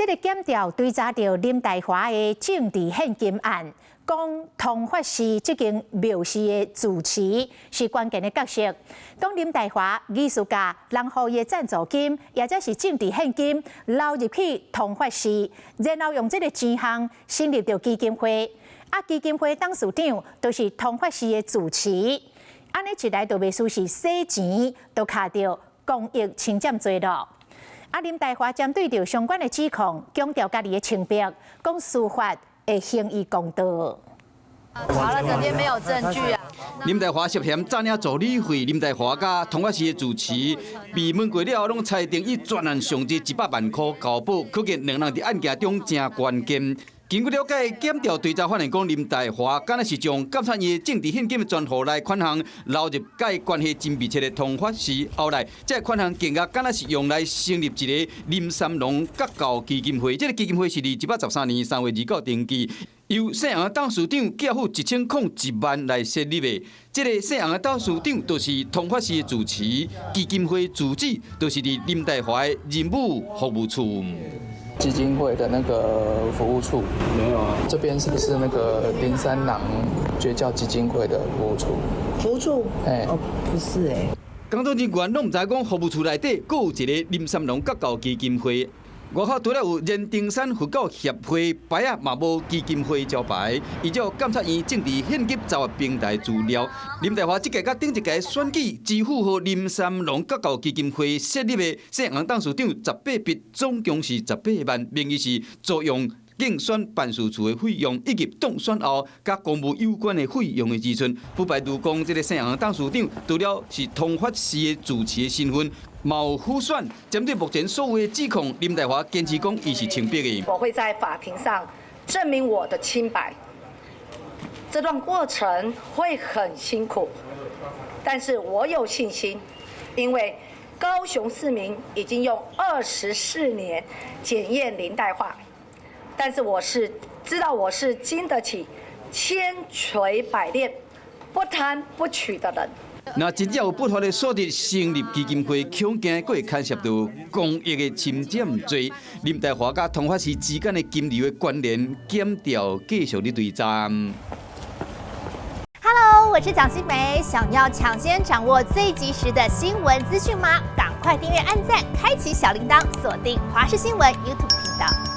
這个檢調追查著林岱樺的政治獻金案，講通法寺這間廟寺的住持是關鍵的角色。講林岱樺藝術家人予伊的贊助金，抑者是政治獻金流入去通法寺，然後用這个錢項成立著基金會。啊，基金會董事長都是通法寺的住持。按呢一來就袂輸是洗錢，都卡著公益侵佔罪囉。啊，林岱樺針對著相關的指控，強調家己的清白，講司法會還伊公道。查了整天沒有證據啊！林岱樺涉嫌詐領助理費，林岱樺佮通法寺的住持被問過了後，攏裁定以全案上濟100萬箍交保，可見兩人佇案件中誠關鍵。根據了解，檢調追查發現講，林岱樺敢若是將監察院政治獻金的專戶內款項流入佮伊關係真密切的通法寺，後來這个款項金額敢若是用來成立一個林三郎覺教基金會，這个基金會是佇113年3月29登記，由姓洪的董事長繳付1001萬來設立的。這个姓洪的董事長就是通法寺的住持，基金會住址就是佇林岱樺的仁武服務處。基金會的那個服務處。沒有啊。這邊是不是那個林三郎絕教基金會的服務處？服務處？哎，哦，不是欸。工作人員攏毋知講服務處內底閣有一個林三郎覺教基金會。外口除了有連登山佛教協會牌仔，嘛無基金會招牌。依照監察院政治獻金查閱平台資料，林岱樺這屆佮頂一屆選舉支付予林三郎覺教基金會設立的姓洪董事長18筆，總共是18萬，名義是租用競選辦事處的費用，以及當選後佮公務有關的費用的支出。不排除講，這个姓洪董事長除了是通法寺的住持的身份，嘛有輔選。針對目前所有的指控，林岱樺堅持講伊是清白的。我會在法庭上證明我的清白。這段過程會很辛苦，但是我有信心，因為高雄市民已經用24年檢驗林岱樺。但是我是知道我是經得起千錘百煉、不貪不取的人。若真正有不法的所得成立基金會，恐驚閣會牽涉著公益的侵佔罪。林岱樺佮通法寺之間的金流的關聯，檢調繼續咧追查。 Hello，我是蔣新梅，想要搶先掌握最及時的新聞資訊嗎？趕快訂閱、按讚、開啟小鈴鐺，鎖定華視新聞 YouTube 頻道。